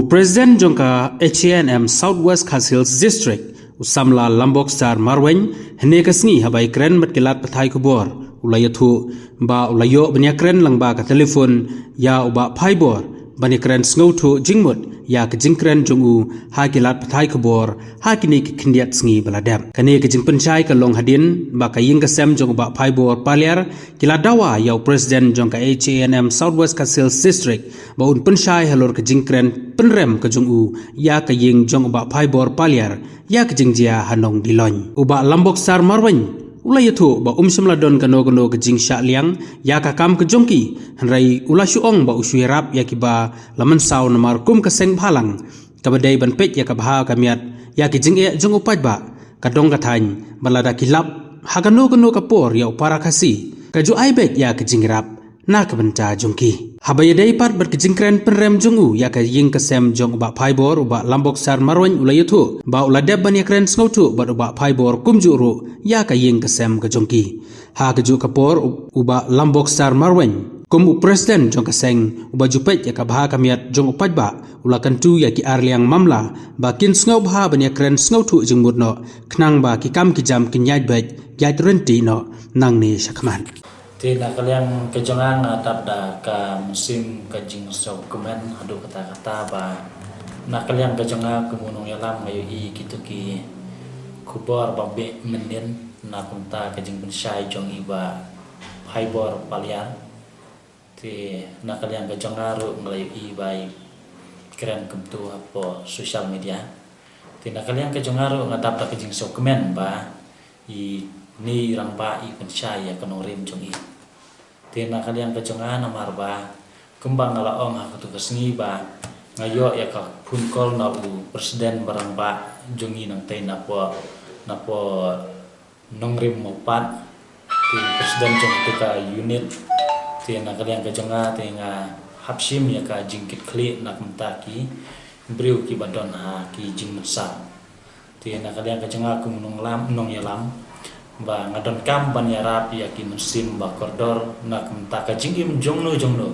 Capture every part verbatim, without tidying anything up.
President jong ka H A N M South West Khasi Hills District, u Samla Lambokstar Marwein, hynne ka sngi haba ïakren bad ki lad pathai khubor, u la ïathuh ba u la ïoh ban ïakren lyngba ka telephone ïa u Bah Phaibor ban ïakren sngewthuh jingmut ïa ka jingkren jong u ha ki lad pathai khubor ha kine ki khyndiat sngi ba la dep. Kane ka jingpynshai ka long hadien ba ka ïing ka sem jong u Bah Phaibor Paliar ki la dawa ïa u President jong ka H A N M South West Khasi Hills District ba un pynshai halor ka jingkren pynrem ka jong u ïa ka ïing jong u Bah Phaibor Paliar ïa ka jingjia ha Nongdiloin. U Bah Lambokstar Marwein u la ïathuh ba um shym la don kano kano ka jingshah liang ïa ka kam ka jong ki, hynrei u la shu ong ba u shu ïarap ïa kiba la mynsaw namar kum ka seng bhalang kaba dei ban peit ïa ka bha ka miat ïa ki jingeh jong u paidbah, ka dong ka thaiñ, ba lada ki lap ha kano kano ka por ïa u para Khasi, ka ju ai beit ïa ka jingïarap na ka bynta jong ki. Haba ïadei pat bad ka jingkren pynrem jong u ïa ka ïing ka sem jong u Bah Phaibor, u Bah Lambokstar Marwein u la ïathuh ba u la dep ban ïakren sngewthuh bad u Bah Phaibor kumjuh ruh ïa ka ïing ka sem ka jong ki. Ha kajuh ka por, u, u Bah Lambokstar Marwein, kum u President jong ka seng uba ju peit ïa ka bha ka miat jong u paidbah, u la kyntu ïa ki arliang mamla ba kin sngewbha ban ïakren sngewthuh jingmut noh, khnang ba ki kam ki jam kin ïaid beit ïaid ryntih noh nangne shakhmat. Te na ka liang ka jong nga, nga dap da ka mynsiem ka jingsngewkmen haduh katta katta ba na ka liang ka jong nga kum u nongïalam nga ïohi kito ki khubor ba beh mynnin na kumta ka jingpynshai jong i Bah Phaibor Paliar. Te na ka liang ka jong nga ruh nga la ïohi ba i kren kumto hapoh social media. Te na ka liang ka jong nga ruh nga dap da ka jingsngewkmen ba ine i rangbah i pynshai ïa ka nongrim jong i. Te na ka liang ka jong nga namar ba kumba nga la ong ha kato ka sngi ba nga ïoh ïa ka phone call na u President ba rangbah jong i nangtei napoh, napoh Nongrim Mawpat, te u President jong kato ka unit. Te na ka liang ka jong nga te nga hap shim ïa ka jingkitkhlieh na kumta ki briew kiba don ha ki jingmynsaw. Te na ka liang ka jong nga kum u nonglam, nongïalam ba nga donkam ban ïarap ïa ki mynsiem ba kordor na kumta ka jingim jongno jongno.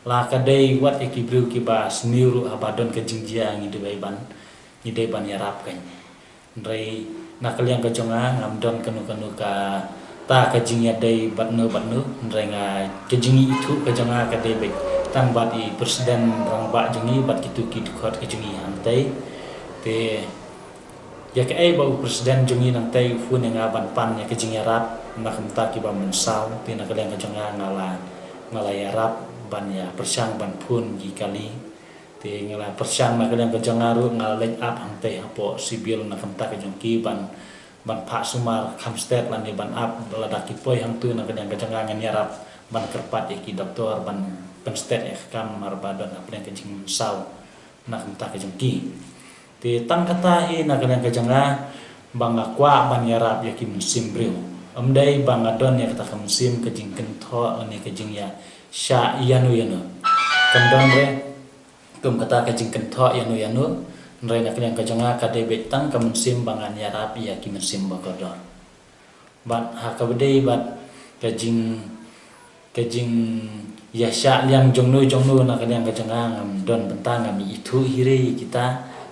La ka dei wat ïa ki briew kiba sniew ruh haba don ka jingjia ngi dei ban, ngi dei ban ïarap kan. Hynrei na ka liang ka jong nga ngam don kano kano kata ka jingïadei bad no bad no, hynrei nga ka jingithuh ka jong nga ka dei beit tang bad i President rangbah jong ngi bad kito ki dkhot ka jong ngi hangtei. Te ïa kaei ba u President jong ngi nangtei u phone ïa nga ban pan ïa ka jingïarap na kumta kiba mynsaw, te na ka liang ka jong nga nga la, nga la ïarap ban ïa pyrshang ban phone ki kali. Te nga la pyrshang na ka liang ka jong nga ruh nga la leit ap hangtei hapoh civil na kumta ka jong ki ban, ban phah sumar kham stet lane ban ap lada ki poi hangto na ka liang ka jong nga ngan ïarap ban kyrpad ïa ki doktor ban pynstet ïa ka kam namar ba don hapdeng ka jingmynsaw na kumta ka jong ki. Te tang kata hi na ka liang ka jong nga ba nga kwah ban ïarap ïa ki mynsiem briew. Ym dei ba nga don ïa kata ka mynsiem ka jingkynthoh lane ka jingïashah ïano ïano. Kam don re kum kata ka jingkynthoh ïano ïano. Hynrei na ka liang ka jong nga ka dei beit tang ka mynsiem ba ngan ïarap ïa ki mynsiem ba kordor. Bad ha kaba dei bad ka jing, ka jingïashah liang jongno jongno na ka liang ka jong nga ngam don bynta, ngam ithuh hi re ïa kita.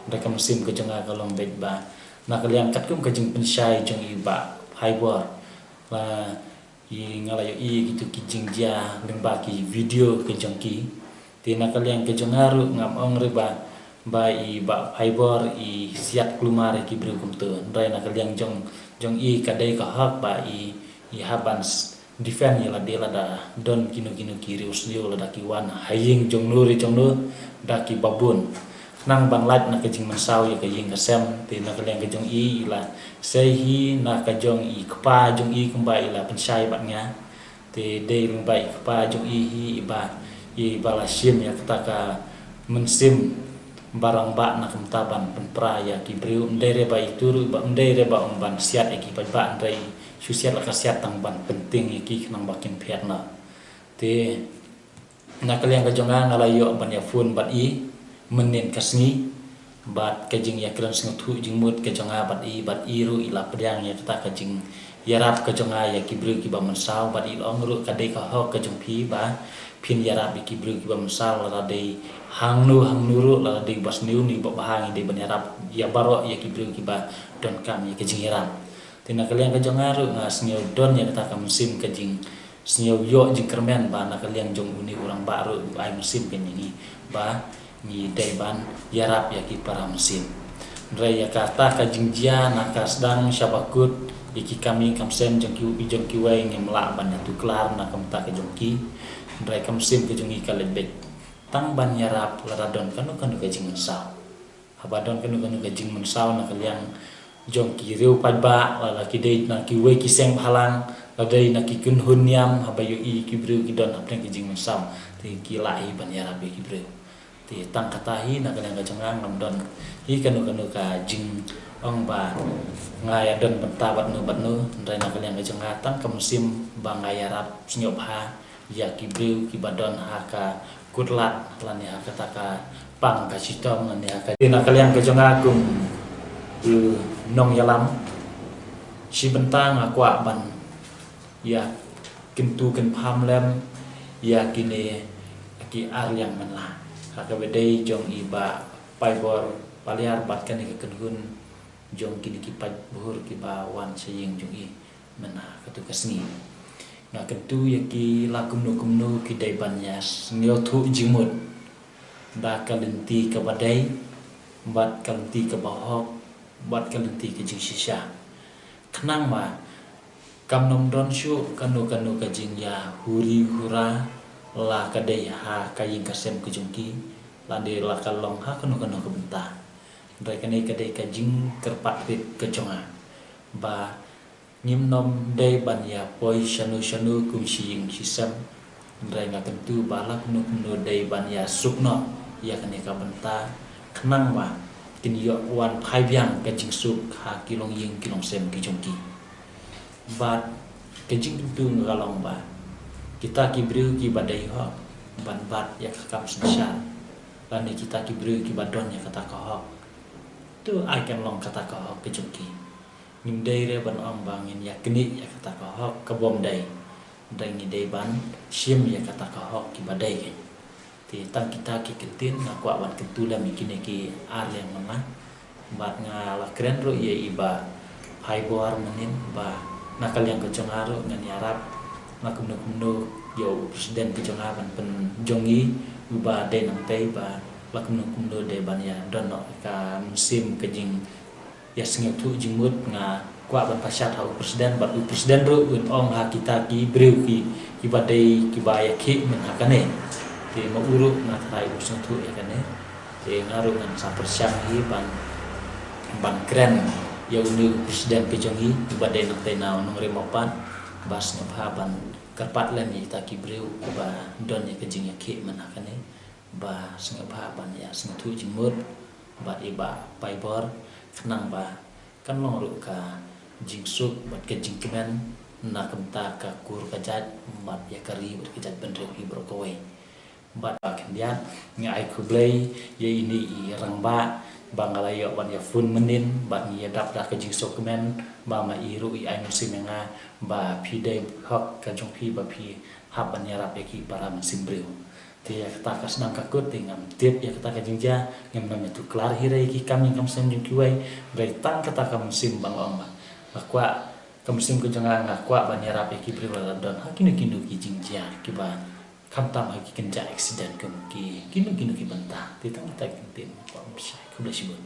Hynrei ka mynsiem ka jong nga ka long beit ba na ka liang katkum ka jingpynshai jong i Bah Phaibor, la i nga la ïohi kito ki jingjia lyngba ki video ka jong ki. Te na ka liang ka jong nga ruh ngam ong re ba, ba i Bah Phaibor i siat kulmar ïa ki briew kumto. Hynrei na ka liang jong, jong i ka dei ka hok ba i, i hap ban s-, defend ïa lade lada don kino kino ki riewsniew lada ki wan ha ïing jongno re jongno da kiba bun. Khnang ban lait na ka jingmynsaw ïa ka ïing ka sem, te na ka liang ka jong i i la sei hi na ka jong i kpa jong i kumba i la pynshai bad nga. Te dei lyngba i kpa jong i hi iba, iba la shim ïa kata ka mynsiem ba rangbah na kumta ban pynpra ïa ki briew, ym dei re ba i tur, ba ym dei re ba ong ban siat ïa ki paidbah, hynrei shu siat la ka siat tang ban pynting ïa ki khnang ba kin phiat noh. Te na ka liang ka jong nga nga la ïoh ban ïa phone bad i mynnin ka sngi. Bad ka jingïakren sngewthuh jingmut ka jong nga bad i, bad i ruh i la pdiang ïa kata ka jingïarap ka jong nga ïa ki briew kiba mynsaw, bad i la ong ruh ka dei ka hok ka jong phi ba Phin ïarap ïa ki briew kiba mynsaw, lada dei hangno hangno ruh, lada dei ba sniew ne ba bha, ngi dei ban ïarap ïa baroh ïa ki briew kiba donkam ïa ka jingïarap. Te na ka liang ka jong nga ruh nga sngew don ïa kata ka mynsiem ka jing, sngew ïoh jingkyrmen ba na ka liang jong une u rangbah ruh u ai mynsiem ka jong ngi ba ngi dei ban ïarap ïa ki para mynsiem. Hynrei ïa kata ka jingjia na ka sdang sha ba kut, ïa ki kam ïing kam sem jong ki, jong kiwei ngim lah ban ïa tuklar na ka bynta ka jong ki. Hynrei ka mynsiem ka jong ngi ka leit beit tang ban ïarap lada don kano kano ka jingmynsaw. Haba don kano kano ka jingmynsaw na ka liang jong ki riew paidbah, lada ki dei na kiwei ki seng bhalang, lada dei na ki kynhun niam, haba ïohi ki briew ki don hapdeng ki jingmynsaw, te ki lah hi ban ïarap ïa ki briew. Te tang kata hi, na ka liang ka jong nga ngam don hi kano kano ka jingong ba nga ïa don bynta bad no bad no, hynrei na ka liang ka jong nga tang ka mynsiem ba nga ïarap sngewbha ïa ki briew kiba don ha ka kut lad lane ha kata ka pang ka shitom lane ha ka. Te na ka liang ka jong nga kum u nongïalam, shi bynta nga kwah ban ïa kyntu kynpham lem ïa kine ki ar liang mynla ha kaba dei jong i Bah Paibor Paliar bad kane ka kynhun jong kine ki paidbah kiba wan sha ïing jong i mynha katu ka sngi. Nga kyntu ïa ki la kumno kumno ki dei ban ïa sngewthuh jingmut da ka lynti kaba dei bad ka lynti kaba hok bad ka lynti ka jingshisha. Khnang ba kam nym don shuh kano kano ka jingïa huri hura, la ka dei ha ka ïing ka sem ka jong ki, la dei la ka long ha kano kano ka bynta. Hynrei kane ka dei ka jingkyrpad rit ka jong nga ba ngim nym dei ban ïa poi shano shano kum shi ïing shi sem. Hynrei nga kyntu ba la kumno kumno dei ban ïa suk noh ïa kane ka bynta, khnang ba kin ïoh wan phai biang ka jingsuk ha ki longïing ki longsem ki jong ki. Bad ka jingkyntu nga ka long ba kita ki briew kiba dei hok ban bat ïa ka kam synshar, lane kita ki briew kiba don ïa kata ka hok, to ai kan long kata ka hok ka jong ki. Ngim dei re ban ong ba ngin ïa knieh ïa kata ka hok, ka bym dei. Hynrei ngi dei ban shim ïa kata ka hok kiba dei. Te tang kita ki kyntien nga kwah ban kyntu lem ïa kine ki ar liang mynla. Bad nga la kren ruh ïa i Bah Phaibor mynnin ba na ka liang ka jong nga ruh ngan ïarap la kumno kumno ïa u president ka jong nga ban pynjong i, uba dei nangtei ba la kumno kumno dei ban ïa don noh ka mynsiem ka jing ïa sngewthuh jingmut. Nga kwah ban pashat ha u president bad u president ruh un ong ha kita ki briew ki, kiba dei kiba ïa khih mynha kane. Te ma u ruh nga trai u sngewthuh ïa kane. Te nga ruh ngan sa pyrshang hi ban, ban kren ïa une u president ka jong i, uba dei nangtei na u nongrim Mawpat, ba sngewbha ban kyrpad lem ïa kita ki briew kiba don ïa ka jingïakhih mynha kane, ba sngewbha ban ïa sngewthuh jingmut bad i Bah Paibor, khnang ba kan long ruh ka jingsuk bad ka jingkmen na ka bynta ka kur ka jait bad ïa ka ri bad ka jaitbynriew hi baroh kawei. Bad ba khyndiat nga ai khublei ïa ine i rangbah ba nga la ïoh ban ïa phone mynnin bad ngi ïa dap da ka jingsuk kmen ba ma i ruh i ai mynsiem ïa nga ba phi dei hok ka jong phi ba phi hap ban ïarap ïa ki para mynsiem briew. Te ïa kata ka sdang ka kut te ngam tip ïa kata ka jingjia, ngam nang ïa tuklar hi re ïa ki kam ïing kam sem jong kiwei, hynrei tang kata ka mynsiem ba nga ong ba nga kwah, ka mynsiem ka jong nga nga kwah ban ïarap ïa ki briew lada don ha kino kino ki jingjia kiba khamtam ha ki kynja accident kum ki kino kino ki bynta. Te tang kata ka ktien kwah ban pynshai. Khublei shibun.